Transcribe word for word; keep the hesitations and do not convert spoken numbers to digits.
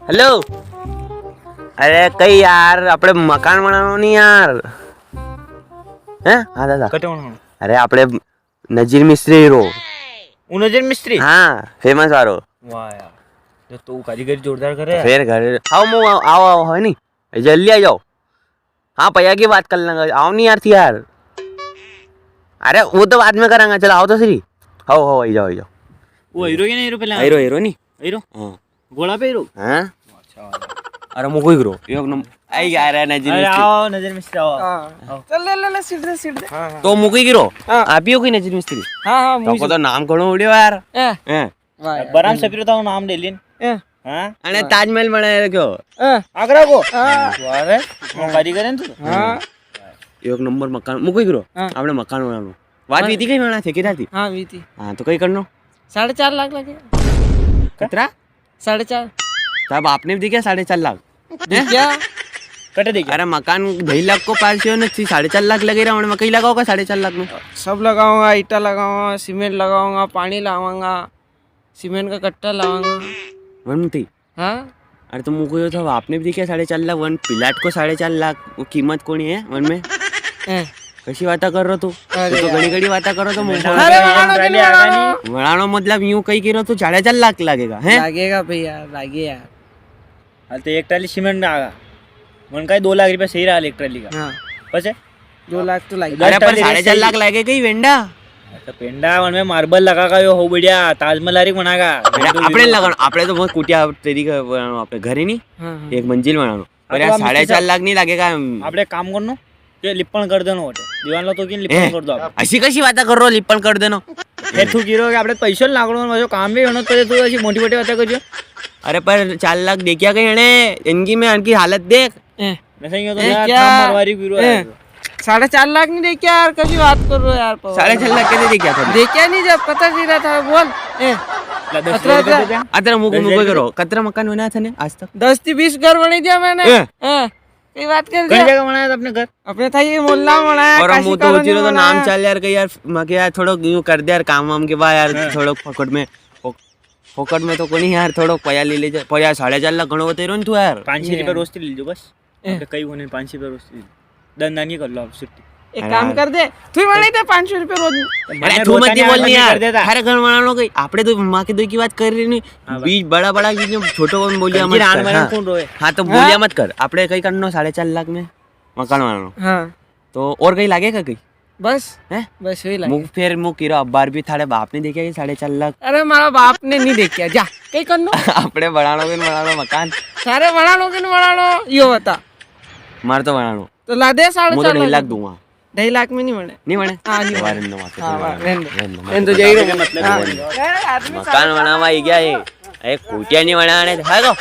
हेलो। अरे कई यार, आपणे मकान बनानो नी यार। हैं? हाँ दादा। कटे बनानो? अरे आपणे नजीर मिस्त्री रो। उ नजीर मिस्त्री? हाँ, फेमस वारो। वाह यार, जो तो कारीगरी जोरदार करे। फिर घर आओ, मु आओ, आओ, आओ, है नी, जल्दी आ जाओ। हाँ, पया की बात कर लेंगे, आओ नी यार थी यार। अरे वो तो बाद में करांगा, चलो आओ तो सही। हो हो, आई जाओ, आई जाओ। वो हीरो के नी, हीरो पहले हीरो, हीरो नी। हीरो? हाँ। गोला पे हीरो? हाँ। अच्छा। अरे मुको ही गिरो, एक नंबर। आई जा रहा है नजीर मिस्त्री। आओ नजीर मिस्त्री, आओ। हाँ। चल ले ले ले, सीट दे, सीट दे। हाँ, हाँ। तो मुको ही गिरो। हाँ। आप ही हो कोई नजीर मिस्त्री? हाँ हाँ, तो को तो नाम घणो उड़ियो यार। हैं? हैं? वाह यार। बराम सपीरो तो नाम ले लीन। हैं? हाँ? अने ताजमहल बनाए रखो। हैं? आगरा को? हाँ। वाह रे, वो कारीगर है तू। हाँ। एक नंबर मकान, मुको ही गिरो। हाँ। आपणे मकान बनानो। बात वी थी कई बना थे, किधर थी? हाँ, वी थी। हाँ, तो कई करनो? साढ़े चार लाख लगे। कतरा? साढ़े चार। तब आपने भी दिया साढ़े चार लाख? दिया। कटे दिया? अरे मकान ढाई लाख को पास हो ना, साढ़े चार लाख लगे रहा, मैं कई लगाओगा साढ़े चार लाख में? सब लगाऊंगा, ईटा लगाऊंगा, सीमेंट लगाऊंगा, पानी लावांगा, सीमेंट का कट्टा लावांगा। वन थी? हाँ। अरे तो मुको यो था, आपने भी दिया साढ़े चार लाख, वन प्लाट को साढ़े चार लाख, वो कीमत कोनी है वन में? हैं। कसी बाता कर रो तू? अरे तू तो यार। घणी घणी बाता कर रो तो मुको। अरे वणानो के नी वणानो? वणानो मतलब यूं कई करो तो साढ़े चार लाख लगेगा, हैं? लगेगा भैया, लगे यार। हाल तो एक ट्राली सीमेंट आगा। मन का ही दो लाख रुपया सही रहा एक ट्राली का। हाँ। बस है? दो लाख तो लगे। अरे पर साढ़े चार लाख लगे कई वेंडा। अच्छा, पेंडा वन में मार्बल लगागा, यो हो बढ़िया, ताजमहल आरी बनागा। अरे आपणे लगाणो, आपणे तो बहुत कुटिया तरीके बनाणो, आपणे घर ही नी, हाँ, हाँ। एक मंजिल बनाणो। अरे यार, साढ़े चार लाख नी लगेगा। आपणे काम करनो, ये लिपण कर देनो होटे। दीवान लो तो किन लिपण कर दो आप। असी कसी बाता कर रो, लिपण कर देनो? ए, तू गिरो के आपणे पैसो लागणो, मजो काम भी होनो, तो तू असी मोटी मोटी बाता कर जो। अरे पर चार लाख देखिया कई अणे, इनकी मैं इनकी हालत देख। ए। मैं सही हूँ तो ए, यार, क्या? थाम मरवारी गिरो ए। यार। साढ़े चार लाख नी देखिया यार, कसी बात कर रो यार, पवन। साढ़े चार लाख कैसे देखिया था? देखिया नी, जब पता गिरा था, बोल। ए। ला, दस अतरा, हजार दे दे। अतरा मुको, दस हजार मुको दे दे। करो, कतरा मकान बनाया था ने आज तक? दस थी बीस घर बना दिया मैंने। ए। ए। कई बात कर कई दिया। जगह बनाया था आपणे घर? आपणे था ये मोहल्ला में बनाया, और हम काशी मुद्दो कॉलोनी उचिरो तो में नाम बनाया। चल यार, कई यार, मैं के यार, थोड़ो यूं कर दे यार, काम वाम के बा यार, हाँ। थोड़ो फोकट में, फो-, फोकट में तो कोनी यार, थोड़ो पया ले ले जा, पर यार, साढ़े चार लाख घणो बतेरो नी तू यार। पाँच सौ रुपया रोज ले लीजो बस। ए। आपणे कई होने पाँच सौ रुपया रोज ले लीजो। दन दान की कर लो आप छुट्टी। एक अरे काम यार। कर दे, तू ही बना दे पाँच सौ रुपया रोज। अरे मैं तू रोज मत नहीं बोल आदमी यार। कर देता। थारे घर वाला लोग, आपणे तो माँ के दो की बात कर रही नी। हाँ, बीच बड़ा बड़ा की जो छोटो कौन बोलिया मत कर। हाँ। कौन रोए? हाँ, तो हाँ? बोलिया मत कर। आपणे कई करनो साढ़े चार लाख में मकान बनानो। हाँ। तो और कई लागेगा कई? बस। हैं? बस वही लागे। मुख फेर मुख किरो अब्बार भी थारे बाप ने देखा कि साढ़े चार लाख? अरे, मारा बाप ने नी देखा, जा, कई करनो? आपणे बनानो के बनानो मकान। थारे बनानो के बनानो, यो बता। मारे तो बनानो। तो ला दे साढ़े चार लाख। मु तो ढाई लाख दूंगा। ढाई लाख में नी बने। नी बने? हाँ, नी बने। वाह, रहने दो, वाह, हाँ, रहने दो, रहने दो। रहने दो, रहने दो, जाइए। मतलब हाँ। हाँ। मकान बनावा ही क्या है? एक कुटिया नी बनाने, है को?